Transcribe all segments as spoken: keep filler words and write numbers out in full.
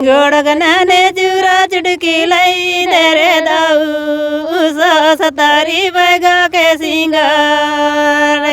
गोड़ गनाने चूरा चुटकी लई दे रे दाऊ, सास तारी बैगा के सिंगार।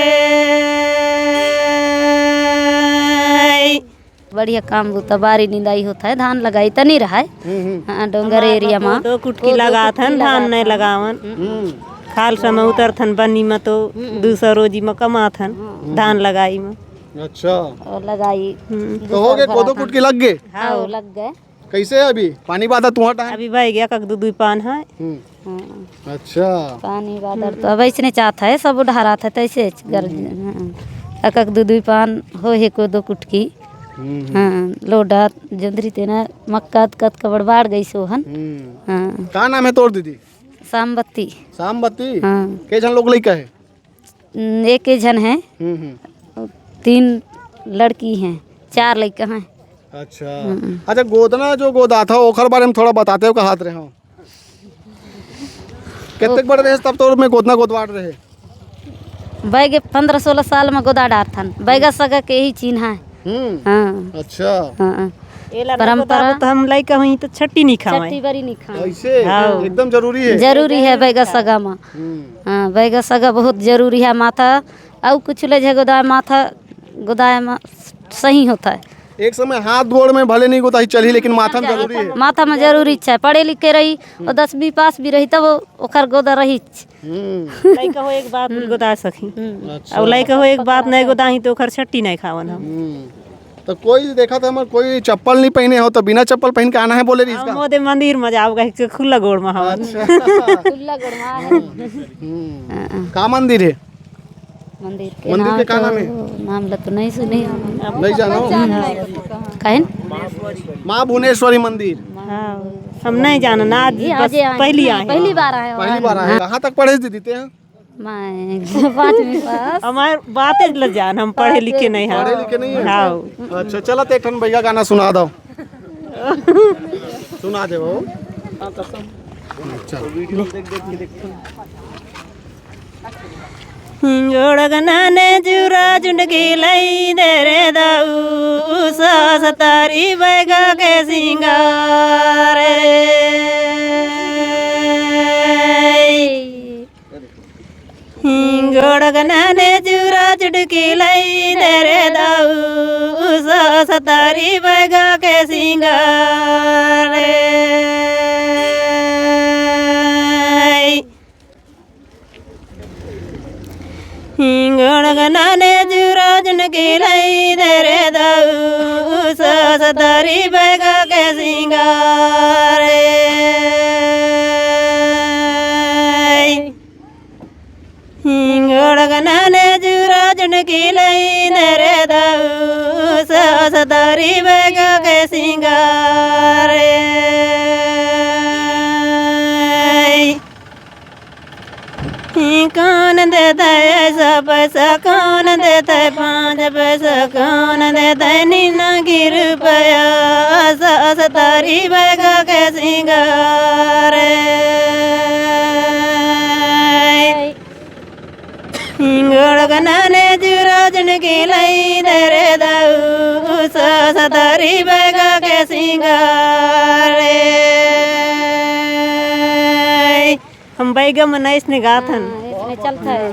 बढ़िया काम बूता, बारी निंदाई होत है, धान लगाई त नहीं रहा है। हम्म, हम्म। हाँ, डोंगर हमार एरिया मा। कोदो कुटकी कोदो लगात कुटकी हन, धान लगात नहीं हन। लगावन। हम्म। खाल समय उतरथन बनी म तो हम्म। दू सौ रोजी म कमाथन, हम्म। धान लगाई म। अच्छा। और लगाई। हम्म। दू तो हो सौ गए, कोदो भराथन। कुटकी लग गए? हाँ, हाँ। लग गए। कैसे है अभी? पानी बादर तुहर टाइम? अभी बह गया, कक दू दू पान है। हम्म। हाँ। अच्छा। पानी बादर तो अब ऐसने चाहत है, सब डहरात है, तैसे गर-, हम्म। हाँ। अकक दू दू पान हो हे कोदो कुटकी। हम्म, हम्म। हाँ, लोडा, जोंधरी तेना, मक्का, कत कबड़ बाढ़ गई सोहन। हम्म। हाँ। का नाम है तोर दीदी? सामबत्ती। सामबत्ती? हाँ। के झन लोग लइका है? हम्म, एक ही झन है। हम्म, हम्म। तीन लड़की हैं, चार लइका हैं। अच्छा। हम्म। अच्छा, गोदना जो गोदात हो, ओखर बारे में थोड़ा बताते हो, कहात रहे हो। कितने बड़े रहे तब तो में गोदना गोदवाट रहे? बैगे पन्द्रह सोलह साल में गोदा डारथन। बैगा सगा के ही चिन्हा है। हम्म। हाँ। अच्छा। हाँ। एला परंपरा। तो हम लइका हुई तो छट्टी नहीं खावाई। छट्टी बारी नहीं खावाई। ऐसे? हाँ। एकदम जरूरी है। जरूरी है बैगा सगा में। हम्म। हाँ, बैगा सगा बहुत जरूरी है। माथा अउ कुछ ले जे गोदाय, माथा गोदाय में सही होता है। एक समय हाथ गोड़ में भले नहीं गोदाई चली, लेकिन माथा में जरूरी है। माथा में जरूरी है। पढ़े लिखे रही, वो दसवीं पास भी रही, तब वो ओकर गोदा रही। हम्म। लइका हो एक बात गोदा सखी। हम्म। अच्छा। अब लइका हो एक बात नहीं गोदाही तो ओकर छट्टी नहीं खावन हम। हम्म। तो कोई देखा था हमार, कोई चप्पल नहीं पहने हो तो बिना चप्पल पहन के आना है बोले रही हम इसका? मोदे मंदिर में जाओ, कहे के खुला गोड़ में हवन। अच्छा। खुला गोड़ में है। हम्म। हाँ। का मंदिर है? मंदिर के मंदिर नाम के का तो, नाम है? नाम ला तो नहीं सुनी हम। नहीं जानो? काहे न? माँ भुवनेश्वरी मंदिर। हाँ, हम नहीं जानन, आज ये बस आज ये आए पहली हैं, आए हैं। पहली बार आए हैं। पहली बार आए हैं। हाँ। कहाँ तक पढ़े दीदी ते हैं? मैं पाँचवीं पास। हमार बातें ल जान, हम पढ़े लिखे नहीं हैं। पढ़े लिखे नहीं है? हाँ। अच्छा, चला तो एक ठन भैया गाना सुना दो। सुना दे वो। चल। गोड़ गनाने चूरा चुंडकी लई दे रे दाऊ, सास तारी बैगा के सिंगार। गोड़ गनाने चूरा चुटकी लई दे रे दाऊ, सास तारी बैगा के सिंगार। गोड़ गनाने चूरा चुटकी लई दे रे दाऊ, सास तारी बैगा के सिंगार। गोड़ गनाने चूरा चुटकी लई दे रे दाऊ, सास तारी बैगा के सिंगार। कौन देता है ऐसा पैसा, कौन देता है पाँच पैसा, कौन देता है नीना की रुपया, सास तारी बैगा के सिंगार। गोड़ गनाने चूरा चुटकी लई दे रे दाऊ, सास तारी बैगा के सिंगार। हम बैगा में नहीं इसने गात हन। हाँ, इसमें चलता है।